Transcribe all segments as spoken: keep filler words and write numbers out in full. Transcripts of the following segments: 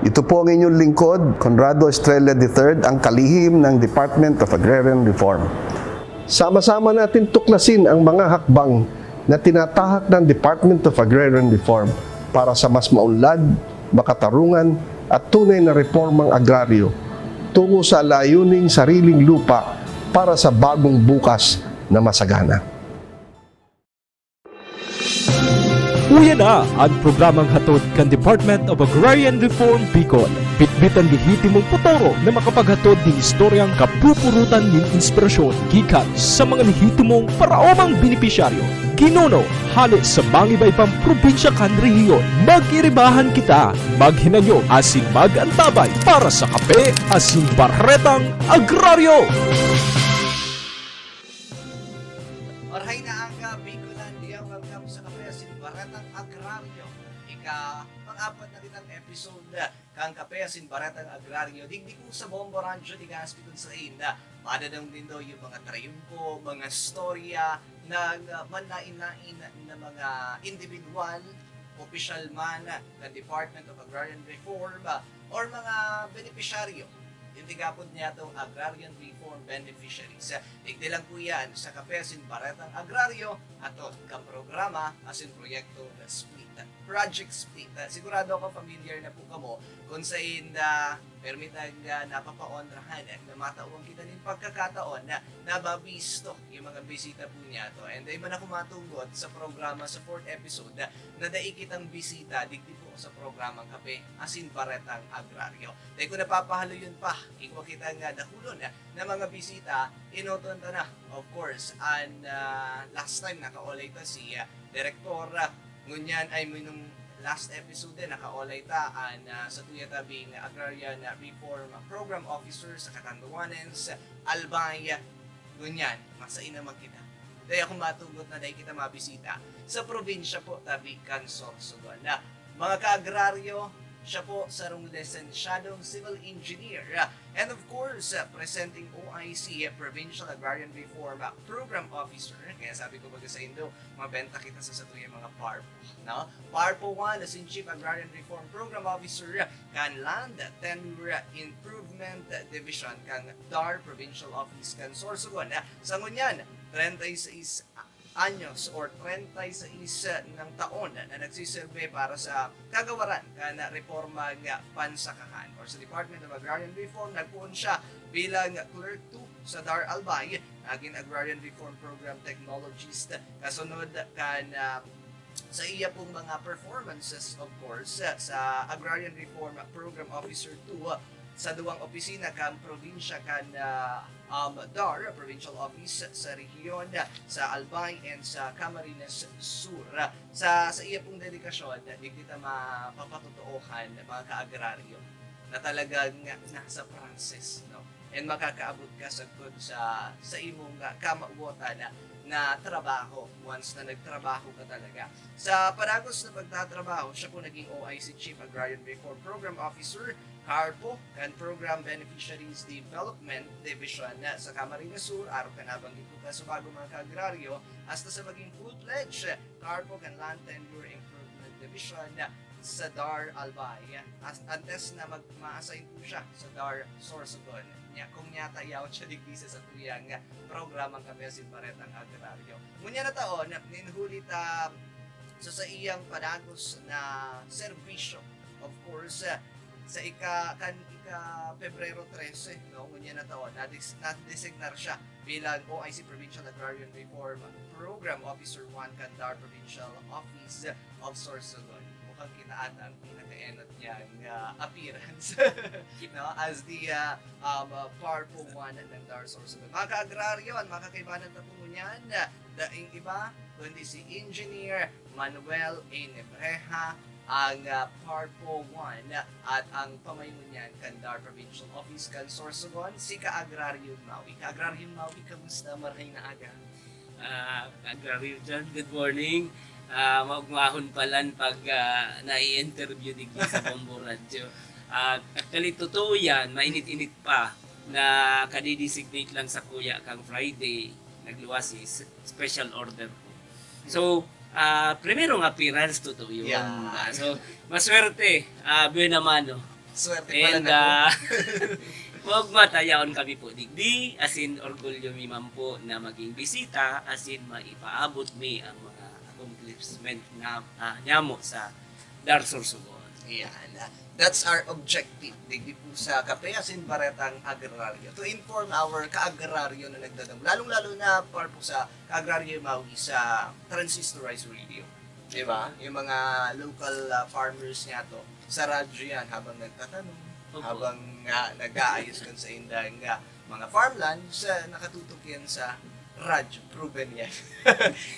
Ito po ang inyong lingkod, Conrado Estrella the third, ang kalihim ng Department of Agrarian Reform. Sama-sama natin tuklasin ang mga hakbang na tinatahak ng Department of Agrarian Reform para sa mas maunlad, makatarungan at tunay na reformang agraryo tungo sa layuning sariling lupa para sa bagong bukas na masagana. Uya na an programang hatod kan Department of Agrarian Reform Bicol. Bitbit an lehitimong potoro na makapaghatod nin istoryang kapupurutan nin inspirasyon gikan sa mga lehitimong paraomang benepisyaryo. Ginuno, hale sa mangiba-ibang probinsya kan rehiyon. Mag-iribahan kita, maghinanyog asin mag-antabay para sa Kape asin Baretang Agraryo! Marhay na aga, Bicolandia! Welcome sa Kape asin Baretang Agraryo. Ika, pang-apat na kitang episode kan Kape asin Baretang Agraryo. Digdi po sa Bombo Radyo Legazpi kun sain madadangog nindo yung mga trayumpo, mga storya ng ah, manlain-lain na mga individual, opisyal man ng Department of Agrarian Reform, ah, or mga benepisyaryo. Yung tigapod niya itong Agrarian Reform Beneficiaries. Digdi lang po yan sa Kape asin Baretang Agraryo, ato kang programa asin proyekto na Split, Project Split. Sigurado ako familiar na po kamo kung sain na permitag uh, napapaonrahan na matauhan kita nin pagkakataon na nababisto yung mga bisita po niya to. And ay man ako matunggot sa programa sa fourth episode na, na dai kitang bisita digdi po sa programang Kape asin Baretang Agraryo. Dai ko napapahaloyon pa, igwa kita nga dakulon na mga bisita, inoton ta na, of course, and uh, last time nakaolay ta si uh, Direktor uh, ngunyan ay minong last episode din, nakaolay ta an uh, sa Tuya Tabing Agrarian Reform Program Officer sa Catanduanes, Albay. Ngunyan, masai naman kita. Dai ako matugot na dai kita mabisita sa probinsya po tabi kan Sorsogon. Na, mga kaagraryo, siya po sarong lisensyadong civil engineer. And of course, uh, presenting O I C, Provincial Agrarian Reform Program Officer. Kaya sabi ko baga sa indo, mabenta kita sa satuyang mga PARPO. No? PARPO one, as in Chief Agrarian Reform Program Officer kan Land Tenure Improvement Division kan DAR Provincial Office kan Sorsogon. Sa ngunyan, treinta y seis anyos or treinta y seis ng taon na nagsiserbe para sa kagawaran kan reformang pansakahan or sa Department of Agrarian Reform. Nagpoon siya bilang Clerk two sa DAR Albay, naging Agrarian Reform Program Technologist. Kasunod kan uh, sa iya pong mga performances, of course, sa Agrarian Reform Program Officer two sa duwang opisina kan probinsya kan uh, um, DAR, Provincial Office sa rehiyon sa Albay and sa Camarines Sur. Sa, sa iya pong dedikasyon, digdi ta mapapatotoohan, mga kaagraryo, na talagang nasa process, no? And makakaabot ka sagkod sa, sa imong uh, kamawotan na, na trabaho once na nagtrabaho ka talaga. Sa padagos na pagtatrabaho, siya po naging O I C Chief Agrarian Reform Program Officer, CARPO, kan Program Beneficiaries Development Division sa Camarines Sur, arog kan nabanggit ko kasubago, mga kaagraryo, hasta sa maging full-fledged CARPO kan Land Tenure Improvement Division sa DAR Albay. As, antes na mag, ma-assign po siya sa DAR Sorsogon. Nya, kung nyata yaon siya digdi sa satuyang programang Kape asin Baretang Agraryo. Ngunyan na taon, nin huli ta sa saiyang padagos na serbisyo. Of course, sa ika, kan ika Pebrero trese, no, ngunyan na taon, nadis-, nadesignar siya bilang O I C Provincial Agrarian Reform Program Officer one kan DAR Provincial Office of Sorsogon. Mukhang kita ata ang pinakaenot niyang uh, appearance no? As the uh, um, uh, PARPO one ng DAR Sorsogon. Mga kaagraryo, ang makakaibanan na po ngunyan, daing iba, kundi si Engineer Manuel A. Nebreha, ang uh, PARPO one at ang pamayo niyan kan DAR Provincial Office kan Sorsogon, si Kaagraryong Maui. Kaagraryong Maui, kamusta? Marhay na aga. Uh, Kaagraryo John, good morning. Uh, maugmahon palan pag uh, nai-interview digdi sa Bombo Radyo. Uh, actually, totoo yan, mainit-init pa na kadidesignate lang sa kuya kang Friday, nagluwas si special order ko. So, uh, primerong appearance, totoo yun. Yeah. Uh, so, maswerte, uh, buena mano. Swerte pala And na uh, maugma ta yaon kami po digdi, asin orgulyo mi man po na maging bisita, asin maipaabot mi ang mga accomplishment na uh, nyamo sa Dar Sorsogon. Yan. That's our objective digdi po sa Kape asin Baretang Agraryo, to inform our kaagraryo na nagdadamo, lalong-lalo na par po sa kaagraryo mawi sa transistorized radio. Di ba? Yung mga local uh, farmers nga to, sa radyo yan habang nagtatanom, Opo. habang nga nag-aayos kan sa indang uh, mga farmlands, uh, nakatutok yan sa radyo. Proven yan.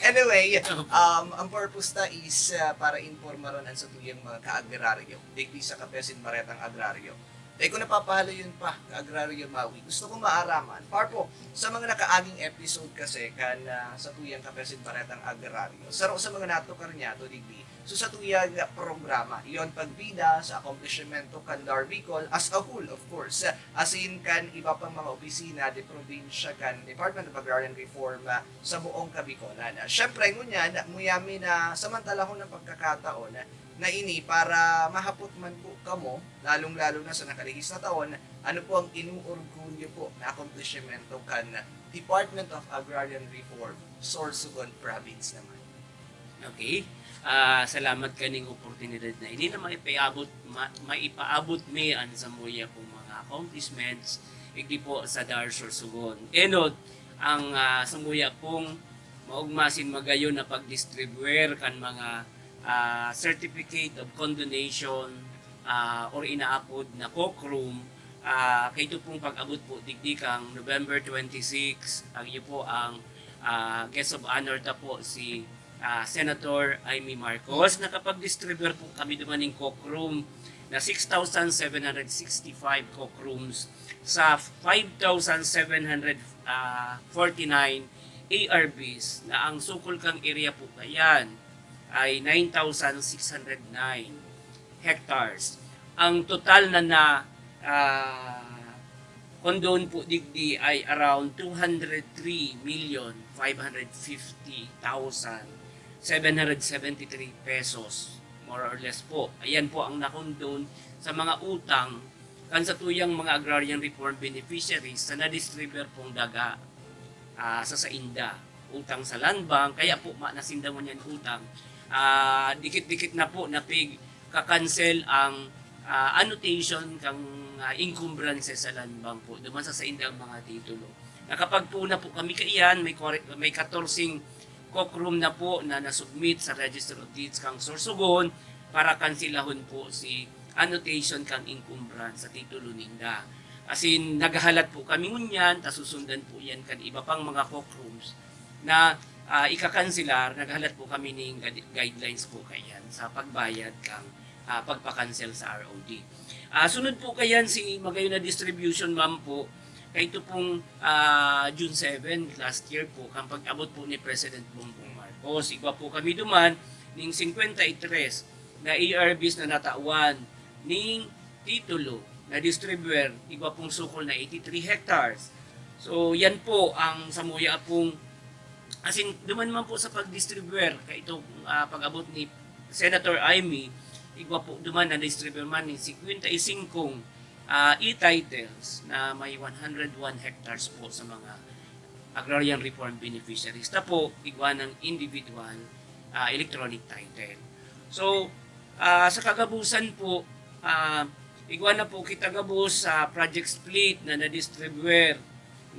Anyway, um, ang purpose ta is uh, para informaron ang satuyang mga kaagraryo. Digdi sa Kape asin Baretang Agraryo. Dai ko napapahalayon pa, Agraryo Mawi. Gusto ko maaraman. Par po, sa mga nakaaging episode kasi kan uh, satuyang Kape asin Baretang Agraryo, saro sa mga natukar niya to digdi. So sa tuyang programa, iyon pagbida sa akomplishmento kan Dar Bicol as a whole, of course, asin kan iba pang mga opisina de probinsya kan Department of Agrarian Reform ah, sa buong Kabicolan. Ah, Siyempre, ngunyan, muyami na samantalahon ang pagkakataon na ini para mahapot man po kamo, lalong-lalo na sa nakalihis na taon, ano po ang inuorgulyo po na akomplishmento kan Department of Agrarian Reform, Sorsogon Province naman. Okay. Ah, salamat kaning oportunidad na ini na maipaabot ma, maipaabot mi an samuya pong mga accomplishments igdi po sa Dar Sorsogon. Enot ang ah, samuya pong maugma sin magayon na pagdistribuer kan mga ah, certificate of condonation ah, or inaapod na cocrum ah, kaito pong pag-abot po digdi kang November twenty-six, ang iyo po ang ah, guest of honor ta po si ah, Senator Imee Marcos. Nakapag-distribute po kami duman ning cocrum na six thousand seven hundred sixty-five cocrums sa five thousand seven hundred forty-nine A R Bs na ang sukol kang area po kayan ay nine thousand six hundred nine hectares. Ang total na na ah, condone po digdi ay around two hundred three million five hundred fifty thousand seven hundred seventy-three pesos, more or less po. Ayan po ang na-condone sa mga utang kan satuyang mga agrarian reform beneficiaries sa na-distribute pong daga ah, sa sainda. Utang sa Land Bank, kaya po ma, nasinda ngunyan utang. Ah, dikit-dikit na po na pig-cancel ang ah, annotation kang ah, encumbrances sa Land Bank po duman sa saindang mga titulo. Nakapagpuna po kami kaiyan, may, kware- may katorseng cocrum na po na nasubmit sa Register of Deeds kang Sorsogon para kanselahon po si annotation kang encumbrance sa titulo ninda. As in, naghahalat po kami ngunyan, ta susundan po yan kan iba pang mga cocrums na ah, ikakanselar, naghahalat po kami ning guide- guidelines po kaiyan sa pagbayad kang ah, pagpakansel sa R O D. Ah, sunod po kayan si magayon na distribution, ma'am po, kaito pong ah, June seven last year po, kang pag-abot po ni President Bongbong Marcos. Igwa po kami duman ning singkwenta y tres na A R Bs na natawan ning titulo na distribuer, igwa pong sukol na eighty-three hectares. So, yan po ang samuya pong, as in, duman man po sa pag-distribuer, kaito ah, pag-abot ni Senator Imee, igwa po duman na distribuer man ning singkwenta y singkong ah, e-titles na may one hundred one hectares po sa mga agrarian reform beneficiaries. Ta po, igwa ng individual ah, electronic title. So, ah, sa kagabusan po, ah, igwa na po kita gabos sa project split na na-distribuer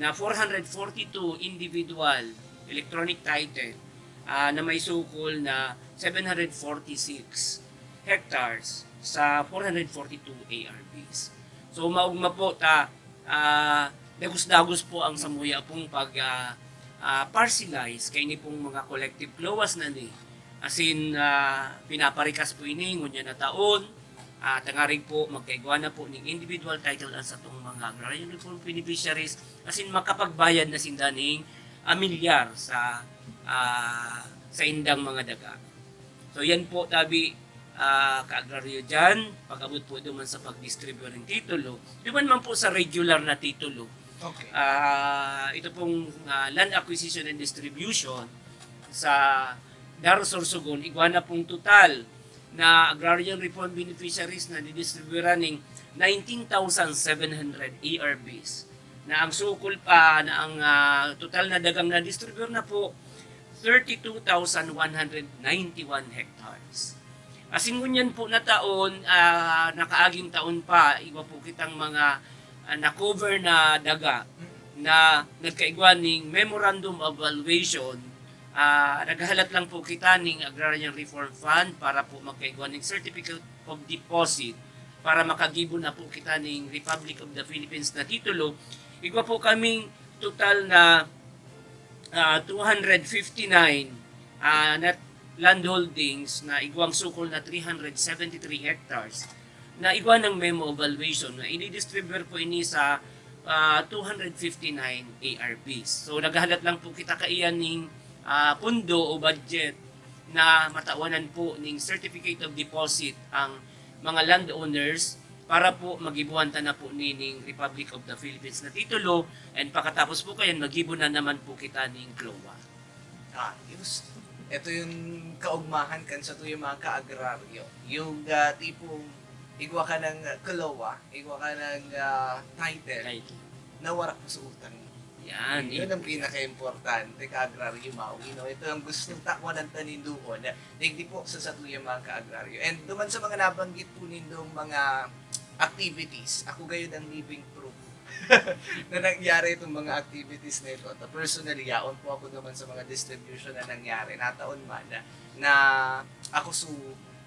na four hundred forty-two individual electronic title ah, na may sukol na seven hundred forty-six hectares sa four hundred forty-two A R Bs. So, maugma po ta ah, dagos-dagos po ang samuya pong pag ah, ah, parcelize kaini pong mga collective CLOAS na ni. As in, ah, pinaparikas po ini ngunyan na taon. Ah, tangarig po, magkaigwa na po ning individual title ang satong mga agrarian reform beneficiaries. As in, makapagbayad na sinda ning amilyar sa ah, sa indang mga daga. So, yan po, tabi, ah, kaagraryo dyan, pag-abot po duman sa pag-distribute ng titulo, duman man po sa regular na titulo. Okay. Ah, ito pong ah, land acquisition and distribution sa Daro Sorsogon, igwa na pong total na agrarian reform beneficiaries na didistribuiran ning nineteen thousand seven hundred A R Bs, na ang sukol pa na ang, ah, total na dagang na-distribute na po, thirty-two thousand one hundred ninety-one hectares. Asin ngunyan po na taon, ah, nakaaging taon pa, igwa po kitang mga, ah, na-cover na daga na nagkaigwa ning Memorandum of Valuation. Ah, naghahalat lang po kita ning Agrarian Reform Fund para po magkaigwa ning Certificate of Deposit para makagibo na po kita ning Republic of the Philippines na titulo. Igwa po kaming total na, ah, two hundred fifty-nine, ah, na land holdings na igwang sukol na three hundred seventy-three hectares na igwa ng memo of valuation na ini-distribute po ini sa, ah, two hundred fifty-nine A R Bs. So, naghahalat lang po kita kaiyan ning, ah, pundo o budget na matawanan po ning Certificate of Deposit ang mga landowners para po magibuhan ta na po nining Republic of the Philippines na titulo, and pakatapos po kayan, magibo na naman po kita ning CLOA. Ayos. Ito yung kaugmahan kan satuyang mga kaagraryo. Yung ah, tipong igwa ka ng ah, CLOA, igwa ka ng ah, title, Right. Nawara ko sa utang. Yan. Yun ang pinaka-importante, kaagraryo, Maui, no? Ito ang gusto takwanan ta nin doon. Digdi po sa satuyang mga kaagraryo. And duman sa mga nabanggit po nindong mga activities, ako gayud ang living proof na nangyari itong mga activities na ito. At personally, yaon po ako duman sa mga distribution na nangyari. Nataon man na, na ako su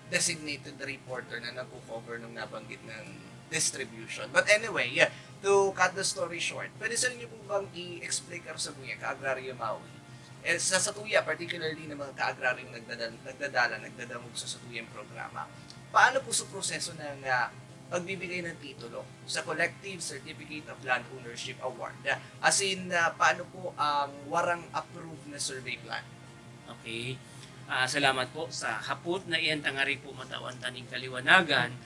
designated reporter na nagko-cover nung nabanggit ng distribution. But anyway, yeah, to cut the story short, pwede sa inyo po bang i-explain karo sa mga kaagraryo, Maui? Eh, sa satuya, particularly ng mga kaagraryong nagdadal- nagdadala, nagdadangog sa satuyang programa, paano po sa proseso ng ah, pagbibigay ng titulo sa Collective Certificate of Land Ownership Award? As in, ah, paano po ang warang approved na survey plan? Okay. Ah, salamat po sa hapot na iyan, tangari po matawan taning kaliwanagan.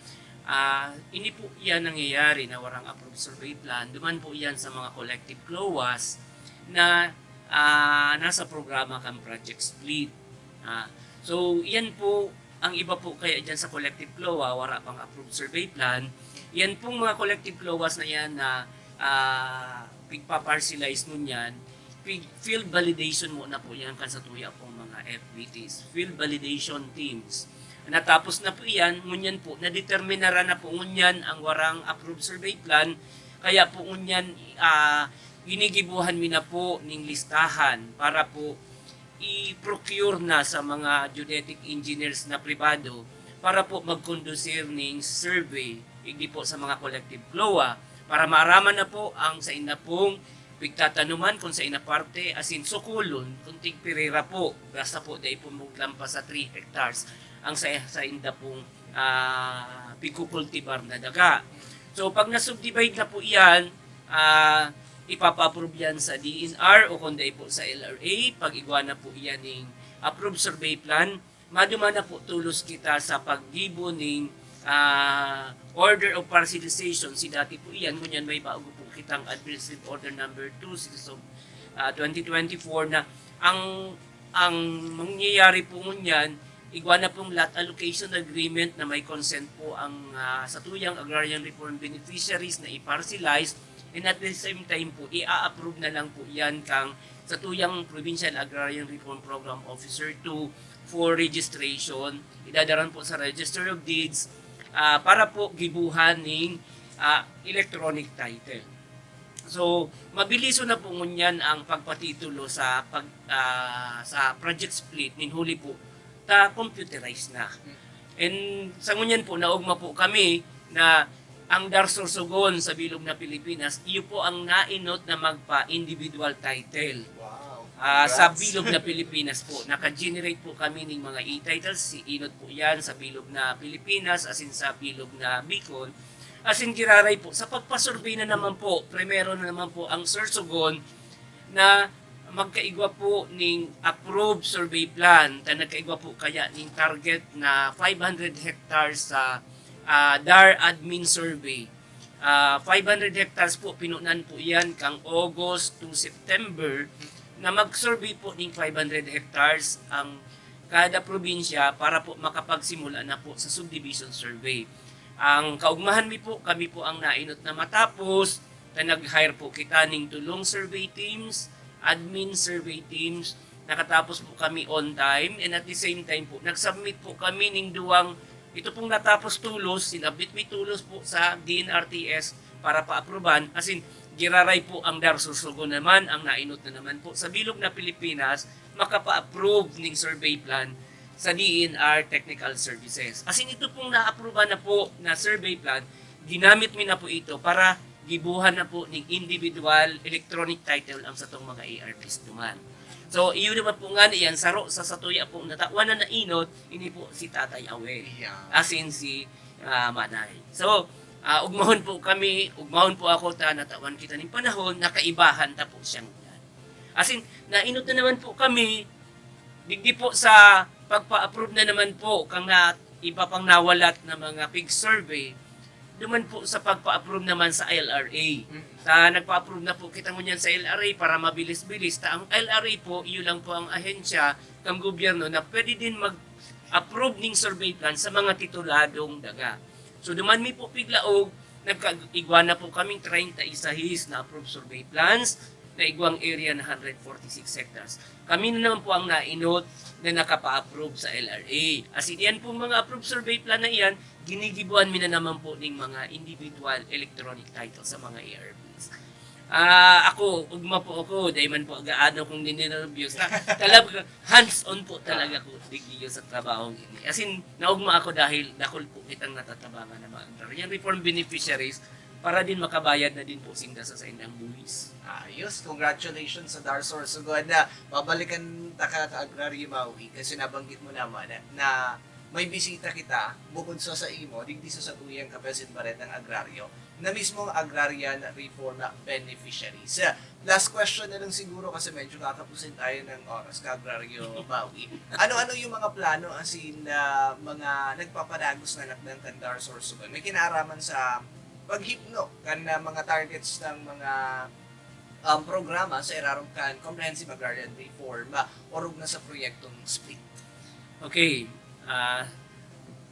Ah, ini po iyan nangyayari na warang approved survey plan. Duman po iyan sa mga collective CLOAs na ah, nasa programa kan Project Split. Ah, so, iyan po, ang iba po kaya dyan sa collective CLOA, wala pang approved survey plan. Yan pong mga collective CLOAs na yan na ah, pigpa-parcelize ngunyan, pig- field validation muna po yan kan satuya pong mga F B Ts, field validation teams. Natapos na po iyan, ngunyan po, nadeterminaran na po ngunyan ang warang approved survey plan, kaya po ngunyan ah, ginigibuhan mi na po ning listahan para po i-procure na sa mga geodetic engineers na pribado para po mag-conducir ning survey, igdi po sa mga collective CLOA, para maaraman na po ang sainda pong pigtatanuman kung sain na parte, asin sukulon kung tigpirira po, basta po dai po maglampas sa three hectares ang sa sainda pong ah, pigkukultibar na daga. So, pag na-subdivide na po iyan, ah, ipapa-approve yan sa D N R o kung dai po sa L R A. Pag igwa na po iyan ning approved survey plan, maduman na po tulos kita sa paggibo ning ah, order of parcelization. Si dati po iyan, ngunyan may bago po kitang administrative order number two, series of ah, twenty twenty-four, na ang ang mangyayari po ngunyan, igwa na pong lot allocation agreement na may consent po ang ah, satuyang agrarian reform beneficiaries na i-parcelize, and at the same time po, i-approve na lang po yan kang satuyang Provincial Agrarian Reform Program Officer two for registration. Idadaran po sa Register of Deeds ah, para po gibuhan ning ah, electronic title. So, mabiliso na po ngunyan ang pagpatitulo sa pag ah, sa project split nin huli po ta computerized na. And sa ngunyan po, naugma po kami na ang Dar Sorsogon sa bilog na Pilipinas, iyo po ang nainot na magpa-individual title. Wow. Ah, sa Congrats. bilog na Pilipinas po, naka-generate po kami ning mga e-titles. Si inot po yan sa bilog na Pilipinas, asin sa bilog na Bicol. Asin giraray po, sa pagpasurvey na naman po, primero na naman po ang Sorsogon na magkaigwa po ning approved survey plan. Ta nagkaigwa po kaya ning target na five hundred hectares sa ah, Dar Admin Survey. Ah, five hundred hectares po, pinunan po yan kang August to September na mag-survey po ning five hundred hectares ang kada probinsya para po makapagsimula na po sa subdivision survey. Ang kaugmahan mi po, kami po ang nainot na matapos, ta nag-hire po kita ning tulong survey teams, admin survey teams, nakatapos po kami on time, and at the same time po, nag-submit po kami ning duwang, ito pong natapos tulos, sinabit mi tulos po sa D N R T S para paapruban, as in, giraray po ang DAR Sorsogon naman, ang nainot na naman po sa bilog na Pilipinas, makapa-approve ning survey plan sa D N R Technical Services. As in, ito pong naapruba na po na survey plan, ginamit mi na po ito para gibuhan na po ning individual electronic title ang satong mga A R Bs duman. So, iyo naman po nga niyan, saro sa satuya pong natawan na nainot, ini po si Tatay Awe. Yeah. As in, si ah, Manay. So, ah, ugmahon po kami, ugmahon po ako ta natawan kita ning panahon, nakaibahan ta po siyang edad. As in, nainot na naman po kami, digdi po sa pagpa-approve na naman po kang na, iba pang nawalat na mga pig survey, duman po sa pagpa-approve naman sa L R A. Mm. Sa nagpa-approve na po kita ngunyan sa L R A para mabilis-bilis. Ta ang L R A po, iyo lang po ang ahensya kang gobyerno na pwede din mag-approve ning survey plan sa mga tituladong daga. So duman mi po piglaog, nagkaigwa na po kaming treinta y seis na approved survey plans, na igwang area na hundred forty-six hectares. Kami na naman po ang nainot na nakapa-approve sa L R A. As in, yan pong mga approved survey plan na iyan, ginigibuan mi na naman po ning mga individual electronic title sa mga A R Bs. Ah, ako, ugma po ako, dahil man po gaano kong ninervyos. Ta- talaga, hands-on po talaga ko, digdi sa trabaho ini. As in, naugma ako dahil dakul po kitang natatabangan ng mga agrarian reform beneficiaries para din makabayad na din po sinda sa saindang buwis. Ayos, congratulations sa DAR Sorsogon. Na babalikan ta ka, ka-agraryo Maui, kasi nabanggit mo naman na, na may bisita kita, bukod sa sa imo, digdi sa satuyang Kapesin Baretang Agraryo, na mismong agrarian reform beneficiaries. Last question na lang siguro kasi medyo kakapusin tayo ng oras, ka-agraryo Maui. Ano-ano yung mga plano, as in, ah, mga nagpapadagos na lakdang kan DAR Sorsogon? May kinaaraman sa paghipno kan, ah, mga targets ng mga um, programa sa irarom kan Comprehensive Agrarian Reform, ah, orog na sa proyektong split. Okay, ah,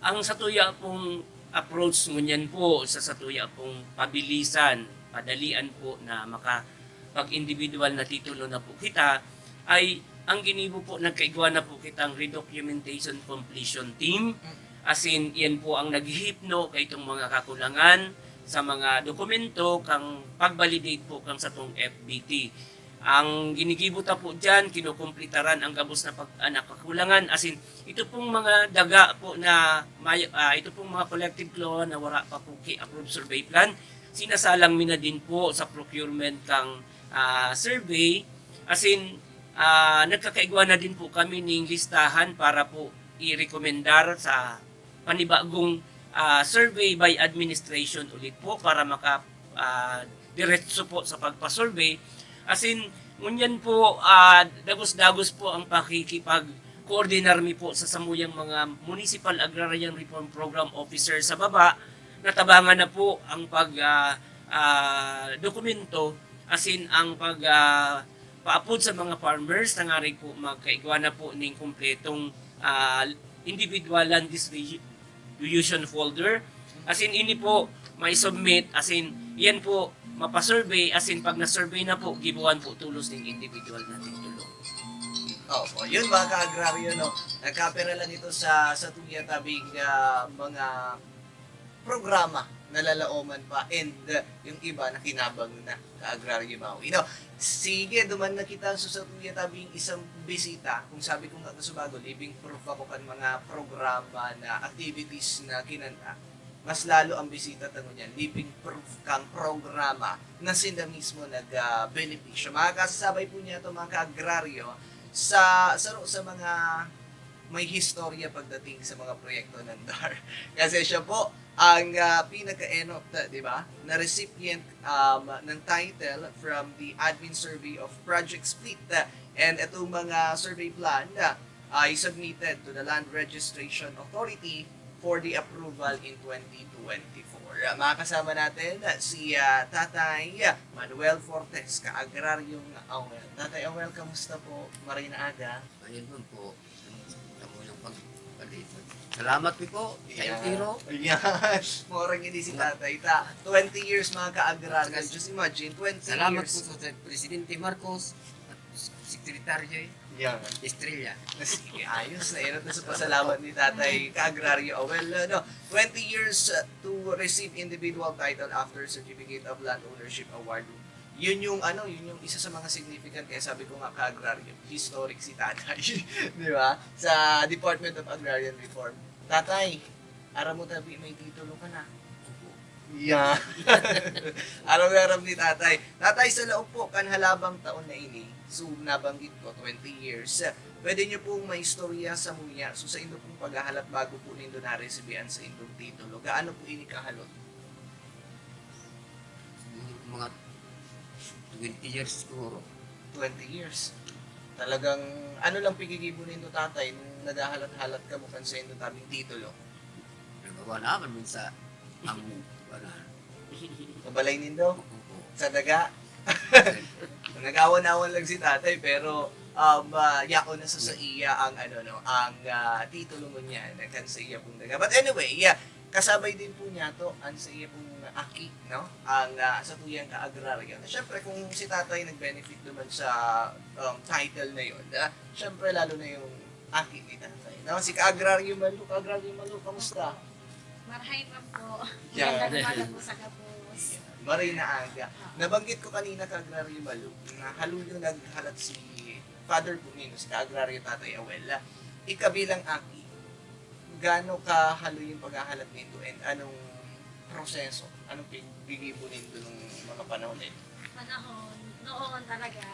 ang satuya pong approach ngunyan po sa satuya pong pabilisan, padalian po na makapag-individual na titulo na po kita, ay ang ginibo po, nagkaigwa na po kitang redocumentation completion team. As in, yan po ang naghihipno kay itong mga kakulangan sa mga dokumento kang pag-validate po kang satong F B T. Ang ginigibo ta po dyan, kinukumplitaran ang gabos na pag, ah, na kakulangan. As in, ito pong mga daga po na may, ah, ito pong mga collective CLOA na wala pa po ki-approve survey plan, sinasalang mi na din po sa procurement kang, ah, survey. As in, ah, nagkakaigwa na din po kami ning listahan para po i-rekomendar sa panibagong, ah, survey by administration ulit po para maka, ah, diretso po sa pagpa-survey. As in, ngunyan po, ah, dagos-dagos po ang pakikipag-coordinar mi po sa samuyang mga Municipal Agrarian Reform Program Officer sa baba. Natabangan na po ang pag, ah, ah, dokumento, as in, ang pag, ah, paapod sa mga farmers, tangarig po magkaigwa na po ning kompletong, ah, individual land distribution folder. As in, ini po, may submit, as in, yan po, mapasurvey, as in, pag na-survey na po, gibuhan po tulos ning individual na titulo. Opo, yun, mga ka-agraryo, no? Nagkapira lang ito sa, sa tuya tabing, ah, mga programa na lalaoman pa, and, uh, yung iba na kinabang na, ka-agraryo Maui, no? Sige, duman na kita sa satuya tabing isang bisita. Kung sabi ko nga kasubago, living proof ako kan mga programa na activities na kinanta. Mas lalo ang bisita ta ngunyan, living proof kang programa na sinda mismo nag, ah, benepisyo. Makakasasabay po niya to, mga ka-agraryo, sa saro sa mga may historya pagdating sa mga proyekto ng DAR. Kasi siya po ang, ah, pinaka-enot, di ba, na recipient, um, ng title from the Admin Survey of Project Split. And itong mga survey plan, ah, ay submitted to the Land Registration Authority for the approval in twenty twenty-four. Ah, makakasama natin si, ah, Tatay Manuel Fortes, ka-agraryong Awel. Tatay Awel, kamusta po? Maray na aga. Ayun man po, ang Pag-, pag-, salamat po, po, sa Yeah. entero. Yes. Murang ini si tatay. Ta, twenty years, mga ka-agraryo. Saka- Just imagine, twenty Salamat years. Po sa Presidente Marcos at Sekretaryo Yeah. Estrella. Sige, ayos na. Inot na sa pasalamat ni tatay ka-agraryo. Oh, well, ano, twenty years uh, to receive individual title after Certificate of Land Ownership Award. Yun yung, ano, yun yung isa sa mga significant. Kaya sabi ko nga, ka-agraryo, historic si tatay. Di ba? Sa Department of Agrarian Reform. Tatay, aram mo tabi, may titulo ka na. Yeah. Aram na aram ni tatay. Tatay, sa laog po, kan halabang taon na ini, so nabanggit ko, twenty years, pwede nyo pong maistorya sa muya, so sa indo pong paghahalat bago po nindo naresibihan sa indong titulo, gaano po ini kahalot? Mga twenty years siguro. Twenty years. Talagang, ano lang pigigibo nindo, tatay, nung naghahalat-halat kamo kan sa indo tabing titulo? Nagawa naman minsan ang, ano, Kabalay nindo? Opo. Sa daga? Nagawan-awan lang si tatay, pero um, ah, yaon na sa, sa iya ang, ano, no, ang ah, titulo mo niya na kan sa iya pong daga. But anyway, yeah, kasabay din po niya to ang sa iya pong aki, no? Ang ah, sa tuyang ka-agraryo. Na syempre, kung si tatay nag-benefit naman sa um, title na yun, ah, syempre, lalo na yung aki ni tatay. No? Si ka-agraryo Malu, ka-agraryo Malu, kamusta? Marhay man po. Yeah. Magandang umaga po sa gabos. Maray na aga. Nabanggit ko kanina, ka-agraryo Malu, na haluyo naghalat si father po nino, si ka-agraryo Tatay Awel. Ika bilang aki, gaano ka haluyo yung paghahalat nito and anong proseso? Anong pig- pigibo nindo nung mga panahon na yun? Panahon, noon talaga,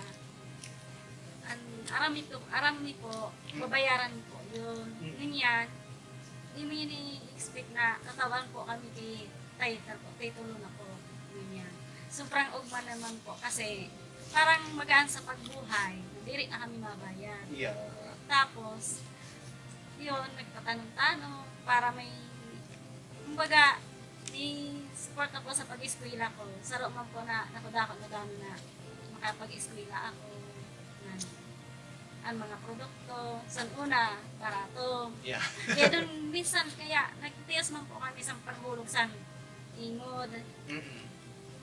an aram mi po, aram mi po, babayaran mi po yun. Mm. Ngunyan, di mo yun i-expect na tatawan po kami kay title po, titulo na po. Ngunyan. Sobrang ugma naman po kasi parang magaan sa pagbuhay, diri na kami mabayad. Yeah. Tapos, yun, nagtatanom-tanom para may, kumbaga, may support ako sa pag-eskwela ko. Saro man po na nakudako na gano'n na makapag-eskwela ako. Ano, ang mga produkto, san una, barato. Yeah. Kaya doon, minsan, kaya nagtitiis man po kami sa paghulog sa ingod. Mm-mm.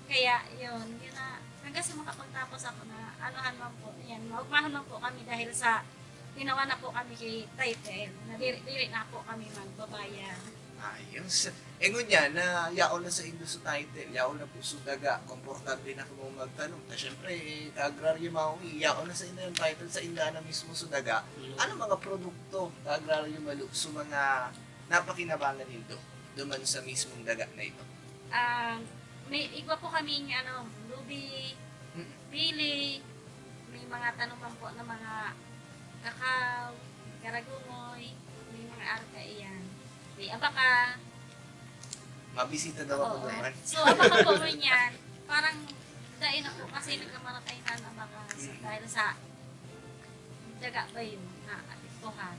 Kaya, yun, yun na, hanggang sa makapagtapos ako na, anuhan man po, yan, maugmahon man po kami dahil sa ginawa na po kami kay title, na diri, diri na po kami magbabayad. Ayos. E ngunyan, na yaon na sa indo sa title, yaon na po sa daga, komportable na kamo magtanom. Ta syempre, eh, ka-agraryo Maui, yaon na sa indo yung title, sa inda na mismo sa daga. Ano mga produkto, ka-agraryo Malu, sa mga napakinabangan nindo duman sa mismong daga na ito? Ah, may igwa po kaming ano, lubi, Mm. pili, may mga tanuman po na mga kakao, karagumoy, may mga arka iyan. May abaka. Mabisita daw ako Oo. naman. So, abaka po mo niyan, parang dahil na po kasi nagkamaratay na ang abaka sa, Mm. dahil sa daga ba yun na apektuhan.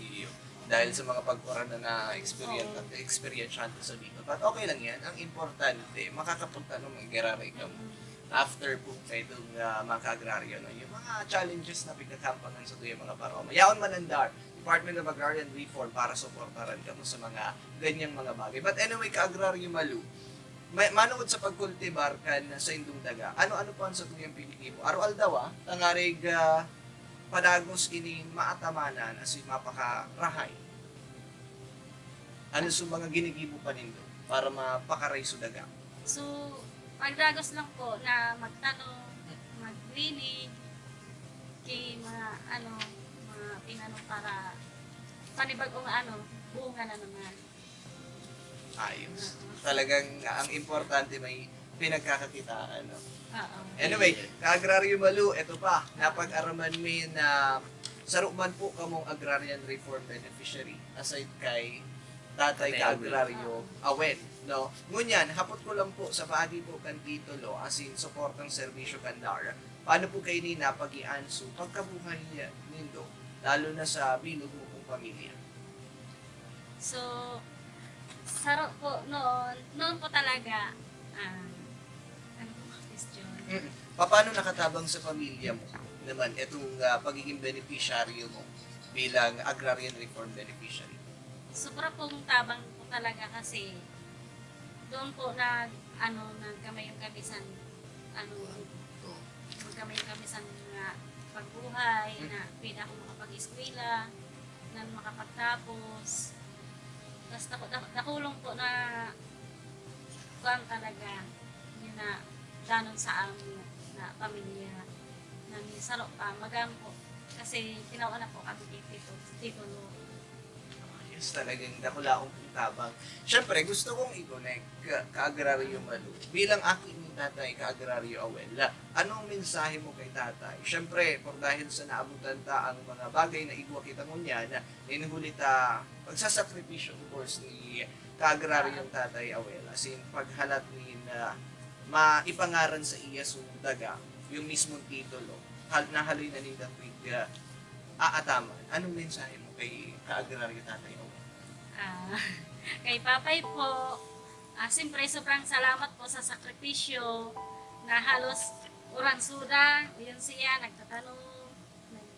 Iyo. Dahil sa mga pagkuran na na-experience, experience sa Bicol. But okay lang yan. Ang importante, makakapagtanong, mag-giraray ka mo. After po kayo itong uh, mga ka-agraryo, no? Yung mga challenges na pagkakampangan sa tuyang mga paroma. Yaon man ang DAR, Department of Agrarian Reform, para suportaran kamo sa mga ganyang mga bagay. But anyway, ka-agraryo Malu, may, manungod sa pagkultibar kan sa indong daga, ano-ano pa ang sa tuyang pinigibo? Araw-aldaw, ah, tangarig ah, padagos ini maatamanan asin mapakarahay. Ano sa mga ginigibo pa nindo para mapakaray sa daga? So, pagdagos lang po na magtanom, maglinig, kay mga ano, mga tinanom para panibagong ano, bunga na naman. Ayos. Talagang ang importante may pinagkakakitaan, no? Oo. Anyway, ka-agraryo Malu, eto pa, napag-araman mi na saro man po kamong agrarian reform beneficiary aside kay tatay Tatay ka-agraryo Awen, no? Ngunyan, hapot ko lang po sa paagi po kan titulo asin suportang serbisyo kan DAR. Paano po kayo ni napagian so pagkabuhay nindo, lalo na sa bilog mo pong pamilya? So, saro po noon, noon po talaga, ah, ano po ang question? Mm. Paano nakatabang sa pamilya mo naman itong ah, pagiging beneficiaryo mo? bilang agrarian reform beneficiary? Sobra pong tabang po talaga kasi doon po nag, ano, nagkamayong kami sa, ano, Oo. magkamayong kami sa mga pagbuhay, na pwede ako makapag-eskwela, na makapagtapos. Basta po, dak- dakulong po na kuwan talaga, yun na danon sa amo na pamilya na may saro pa, magampo. Kasi tinawan na po kami kay Tito, Tito Lolo. Yes, talagang dakulaon pong tabang. Siyempre, gusto kong i-connect ka, ka-agraryo Malu. Bilang aki ni Tatay ka-agraryo Awel, anong mensahe mo kay Tatay? Siyempre, por dahil sa naabutan ta ang mga bagay na igwa kita ngunyan, na huli ta pagsasakripisyo, of course, ni ka-agraryong Tatay Awel, as in, paghalat ni na maipangaran sa iya so daga, yung mismong titulo, hal, nahaloy na ninda kuig uh, aataman. Anong mensahe mo kay ka-agraryo Tatay Awel? Ah, kay Papay po, ah, siyempre sobrang salamat po sa sakripisyo na halos uran suda, yun siya, nagtatanom, nag-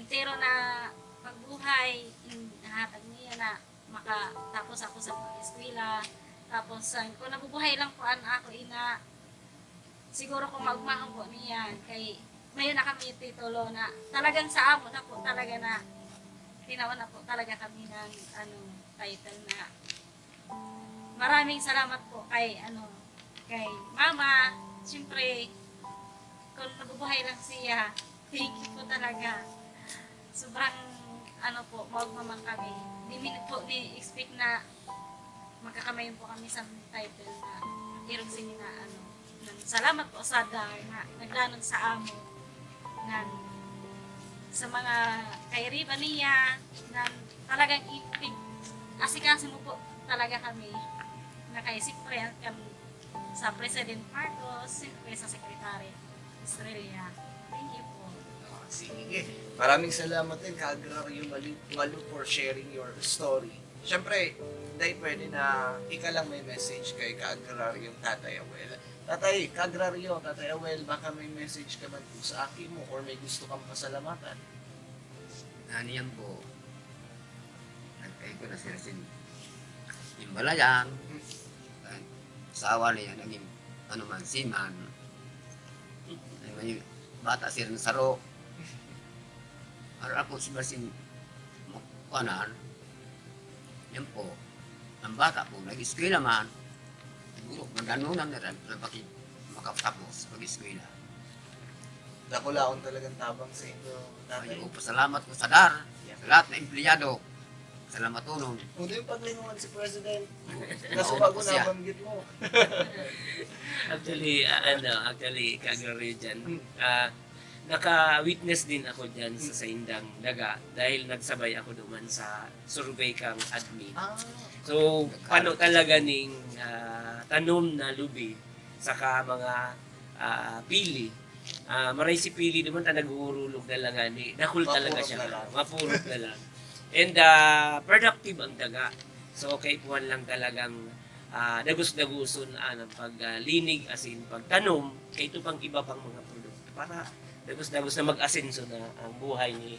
entero na pagbuhay, in- nahatag niya na makatapos ako sa pag-eskwela. Tapos, ah, kung nabubuhay lang po ang ako ina, siguro kung maugmahon po niya, kay mayo na kami titulo na talagang sa amo na po talaga na tinawan na po talaga kami ng ano, title na maraming salamat po kay ano, kay mama, siyempre kung nabubuhay lang siya, thank you po talaga. Sobrang ano po, maugma man kami. Di mi po ni-expect na magkakamayon po kami sa title na irog sini na ano. Salamat po sa dar na nagdanon sa amo. Nan sa mga kairiba niya, nan talagang ipig asikaso mo po talaga kami na kay siyempre ang kami sa President Marcos, siyempre sa Secretary Estrella. Thank you po. Ah, sige. Maraming salamat din, Ka-Agraryo Malu, Malu, for sharing your story. Siyempre, dahil pwede na ika lang may message kay Ka-Agraryong Tatay Awel. Tatay, Ka-Agraryo, Tatay Awel, baka may message ka man po sa aki mo or may gusto kang pasalamatan? Ano yan po? Nagkain ko na sila sin imbalayan. Asawa niya naging ano man, seaman. Ay, may bata sila na saro. Ara po si Marcin Mukwanan. Yan po. Ang bata po, nag-eskwela man. Siguro, maganunan na rin, na bakit makatapos pag-eskwela. Dakulaon talagang tabang sa inyo, Tatay. Ay, pasalamat ko sa dar, sa lahat na empleyado. Salamatonon. Kung di yung paglinungan si President, Oo, kaso oo, bago siya. Nabanggit mo. Actually, ah, ano, actually, Ka-Agraryo dyan, ah, naka-witness din ako dyan sa saindang daga dahil nagsabay ako duman sa survey kang admin. Ah, So, pano talaga ning ah, tanom na lubi saka mga ah, pili. Ah, maray si pili naman ta naghuhurulog na lang ani. Dakul talaga Mapurot siya. na lang. Mapurot na lang. And ah, productive ang daga. So, kaipuhan lang talagang ah, dagus-daguson ang paglinig asin pagtanom kay ito pang iba pang mga produkto para dagus-dagus na mag-asenso na ang buhay ni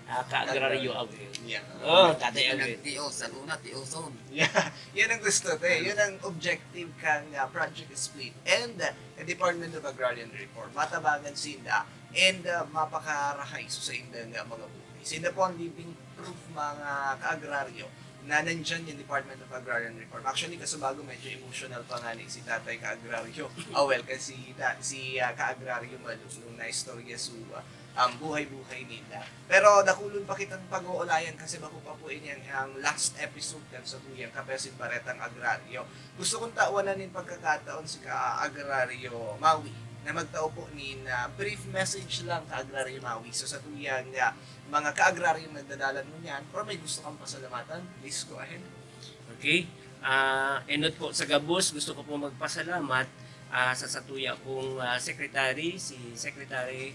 ah, Ka-Agraryo Awel. Yeah. Oh, Tatay Awel. Nagtios, sa una, tioson. Yeah, yan ang gusto, te. Yun ang objective kang ah, Project Split and ah, Department of Agrarian Reform. Matabangan sinda and ah, mapakarahay sa indang ah, mga buhay. Sinda po ang living proof, mga ka-agraryo, na nandyan yung Department of Agrarian Reform. Actually, kasubago medyo emotional pa nga ni si Tatay Ka-Agraryo. Ah, well, kasi ta, si ah, Ka-Agraryo Malu, nung naistorya su ah, ang buhay-buhay nila. Pero dakulon pa kitang pag-uulayan kasi bako pa po ini ang, ang last episode kan sa tuyang Kape asin Baretang Agraryo. Gusto kong tawanan nin pagkakataon si Ka-Agraryo Mawi na magtao po nin ah, brief message lang, Ka-Agraryo Mawi. So sa tuyang ah, mga ka-agraryong nagdadalan mo niyan, pero may gusto kang pasalamatan, please go ahead. Okay. Ah, enot po sa gabos, gusto ko po magpasalamat ah, sa satuya pong ah, secretary, si Secretary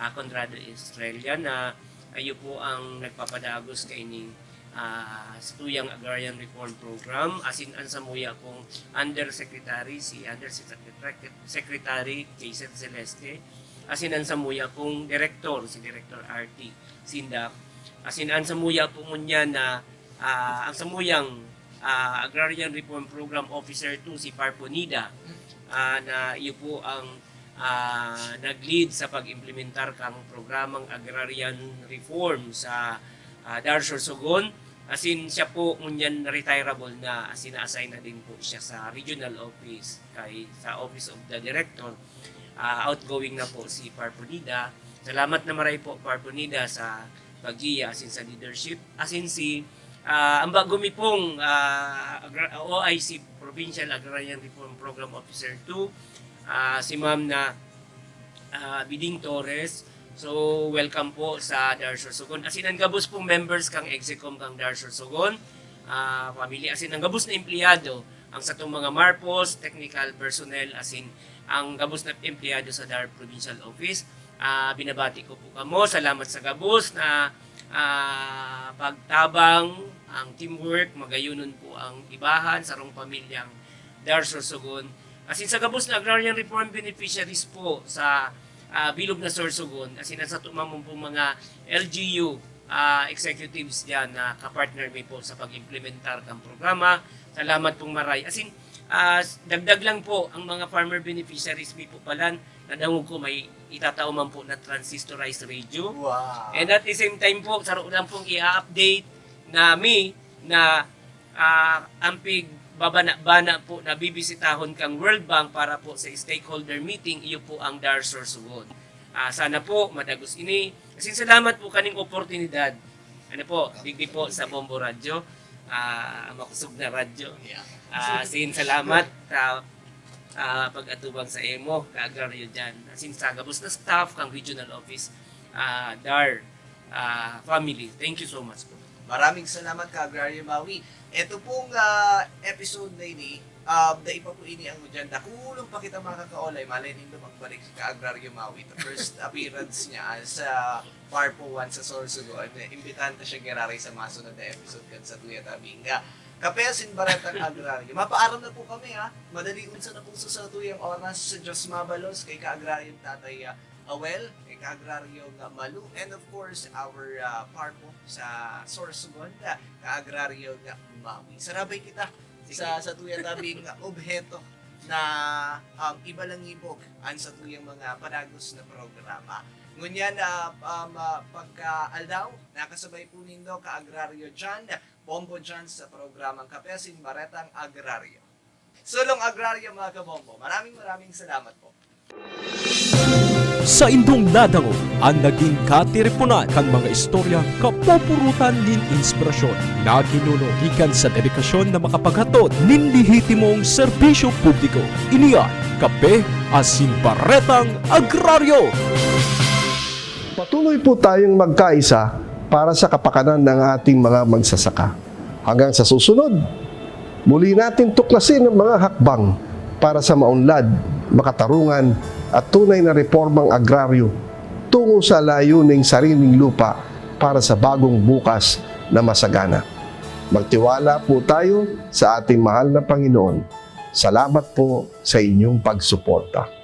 ah, Conrado Estrella, na ayo po ang nagpapadagos kaining ah, satuyang Agrarian Reform Program, asin ang samuya pong undersecretary, si Undersecretary Jason Celeste, asin ang samuya pong direktor, si Director R T. Sinda Asin an samuya po ngunyan na, ah, ang samuyang, ah, Agrarian Reform Program Officer two, si Parponida, ah, na iyo po ang, ah, nag-lead sa pag-implementar kang programang agrarian reform sa, ah, DAR Sorsogon. Asin siya po ngunyan retirable na, asin na-assign na din po siya sa regional office, kay sa Office of the Director. Ah, outgoing na po si Parponida. Salamat na maray po, Parponida, sa paggiya asin sa leadership. Asin si, ah, ang bago mi pong, ah, agra-, O I C, Provincial Agrarian Reform Program Officer two, ah, si Ma'am na, ah, Biding Torres. So, welcome po sa DAR Sorsogon. Asin ang gabos pong members kang Execom kang DAR Sorsogon, ah, family. Asin ang gabos na empleyado, ang satong mga MARPOS, technical personnel, asin ang gabos na empleyado sa DAR Provincial Office. Ah, binabati ko po kamo. Salamat sa gabos na, ah, pagtabang, ang teamwork, magayonon po ang ibahan, sarong pamilyang DAR Sorsogon. Asin sa gabos na agrarian reform beneficiaries po sa, ah, bilog na Sorsogon, asin ang satong mga, mga L G U, ah, executives diyan na kapartner mi po sa pag-implementar kang programa. Salamat pong maray. Asin, ah, dagdag lang po, ang mga farmer beneficiaries mi po palan, nadangog ko may itatao man po na transistorized radio. Wow. And at the same time po, saro lang pong i-update na mi na, ah, ang pigbabana-bana po na bibisitahon kang World Bank para po sa stakeholder meeting, iyo po ang DAR Sorsogon. Ah, sana po madagos ini. Asin salamat po kaning oportunidad. Ano po, digdi po sa Bombo Radyo. Ah, makusog na radyo. Yeah. Ah, asin salamat sa, ah, pag-atubang sa imo, ka-agraryo diyan. Asin sa gabos na staff kang regional office, ah, DAR, ah, family. Thank you so much po. Maraming salamat, ka-agraryo Maui. Ito pong ah, episode na ini, um, dai pa po ini ang dyan. Dakulong pa kita, mga kakaolay. Malay nindo magbalik si ka-agraryo Maui. The first appearance niya sa Parpo one sa Sorsogon. Imbitahan ta siya giraray sa masunod na episode kan Satuya Tabing. Nga, Kape asin Baretang Agraryo. Mapaaram na po kami, ha. Madali unsa na po sa satuyang oras. Sa Diyos mabalos, kay ka-agraryong Tatay ah, Awel, kay ka-agraryong ah, Malu, and of course, our ah, Parpo sa Sorsogon, ah, ka-agraryong ah, Maui. Sarabay kita sa, sa tuya tabing obheto na um, ibalangibog ang satuyang mga padagos na programa. Ngunyan, ah, um, ah, pagka-aldaw, nakasabay po nindo, ka-agraryo John, Bombo John sa programang Kape asin Baretang Agraryo. Sulong Agraryo, mga kabombo, maraming maraming salamat po. Saindong nadangog an naging katiriponan kan mga istoryang kapupurutan nin inspirasyon na ginuno gikan sa dedikasyon na makapaghatod nin lehitimong serbisyo publiko. Ini an Kape asin Baretang Agraryo. Patuloy po tayong magkaisa para sa kapakanan ng ating mga magsasaka. Hanggang sa susunod, muli natin tuklasin ang mga hakbang para sa maunlad, makatarungan at tunay na reformang agraryo tungo sa layuning sariling lupa para sa bagong bukas na masagana. Magtiwala po tayo sa ating mahal na Panginoon. Salamat po sa inyong pagsuporta.